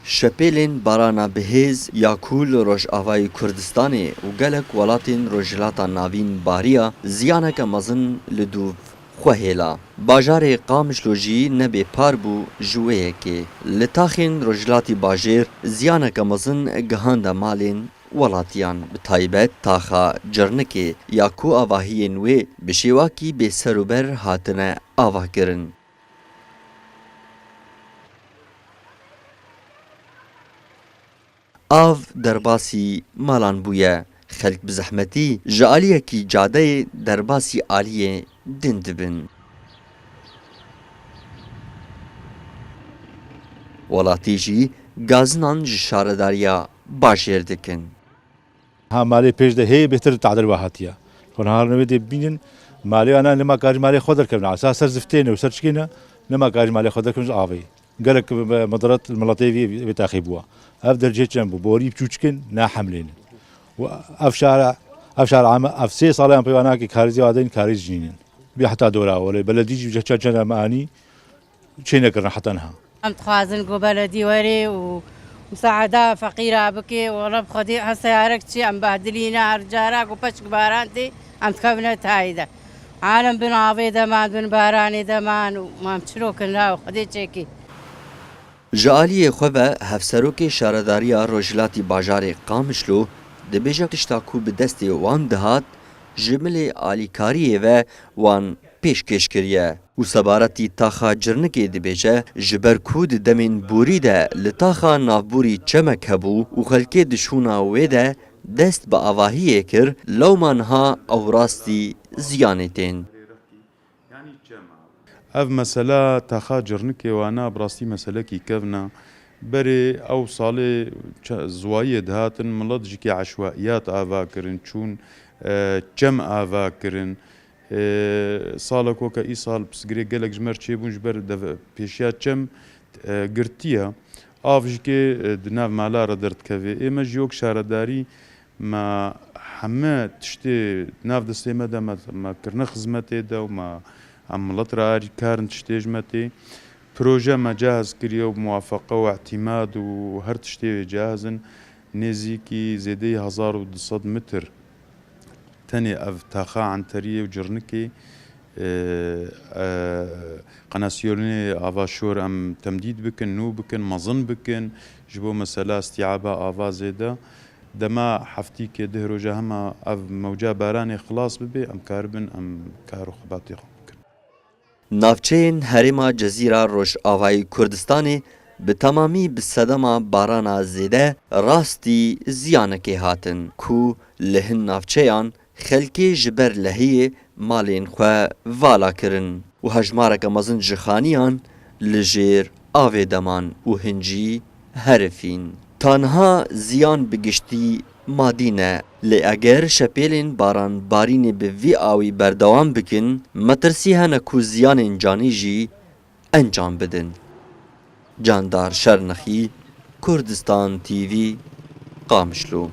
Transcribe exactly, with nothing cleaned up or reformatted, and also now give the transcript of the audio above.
Şepêlên barana bihêz ya ku li Rojavayê Kurdistanê û gelek welatên Rojhilata Navîn bariya, ziyaneke mezin li dûv xwe hêla. Bajarê Qamişlo jî nebê par bû ji wê yekê. Li taxên Rojhilatî Bajêr ziyaneke mezin gihande malên welatiyan, bi taybet taxa Cirnikê ya ku avahiyên wê bi şêwakî bêserûber hatine avakirin. Av derbasî malan bûye. Xelk bi zehmetî ji aliyekî cadeyê derbasî aliyê din dibin. Welatî jî gazinan ji şaredariya bajêr dikin. Ha malê pêş de hê bêhtir tadil we hatiye. Kon har newê dê bînin malê ana nema karî malê xwe derkevin. Esa ser ziftê ne û ser çikê ne nema karî malê xwe derkevin ji avê. Gelek, e, medaret miletê vê, vê taxê bûwa. Ev dercê çend bû? Borî çûçikin ne hemlênin. Û ev şara, ev şara ame, ev sê sala em peyvanakê karîzê adeyn karîz jînin. Bî heta dora olê. Beledî jî çend çend em anî çê nekirine heta niha. Em dixwazin ku beledî were û musaada feqîra bike û Reb Xwedê heseyarek çi em behdilîne her cara ku peşk baran tê em dikevine tayê de. Alem bin avê de man, bin baranê de man û mam çirokin ra û Xwedê çêkî. Ji aliyê xwe ve Hevserokê Şaredariya Rojhilatî Bajarê Qamişlo dibêje tişta ku bi destê wan dihat, ji milê alîkariyê ve wan pêşkêş kiriye û sebaretî taxa Cirnikê dibêje, ji ber ku di demên borî de li taxa navborî çemek hebû û xelkê di şûna wê de dest bi avahiyê kir, lewma niha ew rastî ziyanê tên. Ev mesela taxa Cirnikê wana bi rastî meselekî kevn e. Berê ew salê çe-, ziwayiyê dihatin, milet jikê eşwaiyat ava kirin, çûn, e, çem ava kirin. E, salek weke îsal pirsgirêk gelek ji me re çêbûn ji ber deve-, pêşiya çem, e, girtiye. Av jikê, e, di nav mala re derdikeve. Ê me jî wek şaredarî me heme tiştê nav destê me de me, me kirine xizmetê de û me em milet re arî karin tiştê ji me tê. Proje me cehaz kiriye û muwafeqe û îtîmad û her tiştê wê cehaz in. Nêzîkî zêdeyî hezar û du sed mitr tenê ev taxa Enteriyê û Cirnikê, e, e, qenasyonê ava şor em temdîd bikin, nû bikin, mezin bikin, ji bo mesela îstîaba ava zêde. Dema heftîkê dih roja hema ev mewca baranê xilas bibe, em karibin em kar û xebatê xwe bikin. Navçeyên herêma Cezîra Rojavayê Kurdistanê bi temamî bi sedema barana zêde rastî ziyanekê hatin ku li hin navçeyan xelkê ji ber lehiyê malên xwe vala kirin û hejmareke mezin ji xaniyan li jêr avê de man û hin jî herifîn. Tanha ziyan bi giştî madî ne, lê eger şepêlên baranbarînê bi vî awî berdewam bikin, metirsî hene ku ziyanên canî jî encam bidin. Candar Şernexî, Kurdistan T V, Qamişlo.